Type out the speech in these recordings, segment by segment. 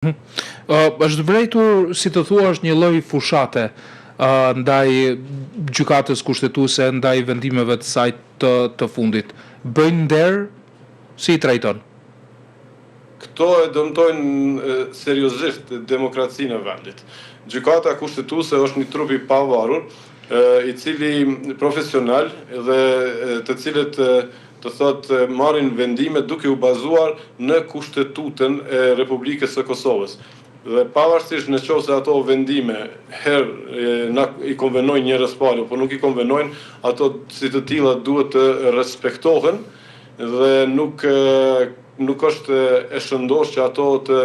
Uh, është vërejtur, si të thuash, një lloj fushate uh, ndaj gjykatës kushtetuese, ndaj vendimeve të saj të, të fundit. Bëjnë nder, si i trajton? Këto e dëmtojnë seriozisht demokracinë e vendit. Gjykata Kushtetuese është një trup i pavarur, i cili profesional dhe të cilët të thotë marrin vendime duke u bazuar në Kushtetutën e Republikës së Kosovës. Dhe pavarësisht në qoftë se ato vendime herë na i konvenojnë njërës palë apo nuk i konvenojnë, ato si të tilla duhet të respektohen dhe nuk nuk është e shëndoshë që ato të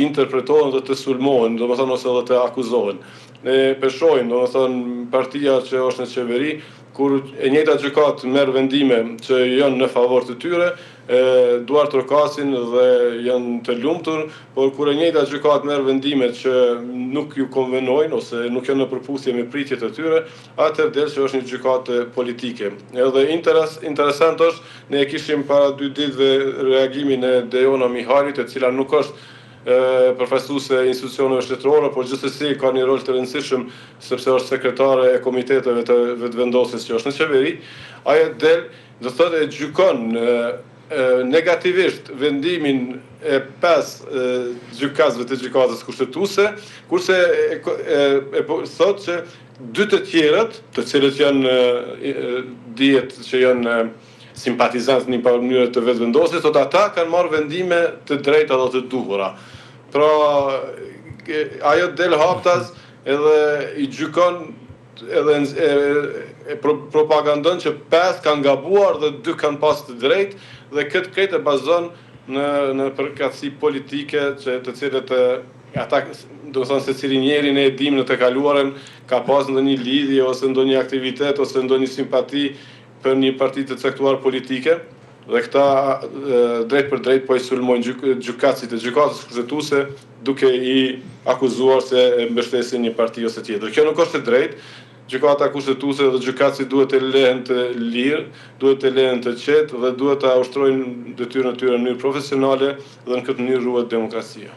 interpretohen dhe të sulmohen, domethënë ose edhe të akuzohen. Ne pe shohim, domethënë partia që është në qeveri, kur e njëjta gjykatë merr vendime që janë në favor të tyre, duartrokasin dhe janë të lumtur, por kur e njëjta gjykatë merr vendime që nuk ju konvenojnë ose nuk janë në përputhje me pritjet e tyre, atëherë del që është një gjykatë politike. Edhe interes, interesant është, ne e kishim para dy ditëve reagimin e Dejona Mihajlit, e cila nuk është përfaqësuese e institucioneve shtetërore, por gjithsesi ka një rol të rëndësishëm sepse është sekretare e komiteteve të vetëvendosjes që është në qeveri. Ajo del, do thotë e gjykon negativisht vendimin e pesë gjykatësve të gjykatës kushtetuese, kurse e, e, e, po, thotë që dy të tjerët, të cilët janë dihet që janë simpatizantë në një farë mënyre të vetëvendosjes, thotë ata kanë marrë vendime të drejta dhe të duhura. Pra, ajo del haptas edhe i gjykon edhe e, e, propagandon që pesë kanë gabuar dhe dy kanë pas të drejtë dhe këtë krejt e bazon në në përkatësi politike që të cilët ata, do të thonë secili njeri ne e dimë në të kaluarën ka pas ndonjë lidhje ose ndonjë aktivitet ose ndonjë simpati për një parti të caktuar politike dhe këta drejt për drejt po i sulmojnë gjykatësit e gjykatës kushtetuese duke i akuzuar se e mbështesin një parti ose tjetër. Kjo nuk është e drejtë. Gjykata kushtetuese dhe gjykatësit duhet të lehen të lirë, duhet të lehen të qetë dhe duhet ta ushtrojnë detyrën e tyre në mënyrë profesionale dhe në këtë mënyrë ruhet demokracia.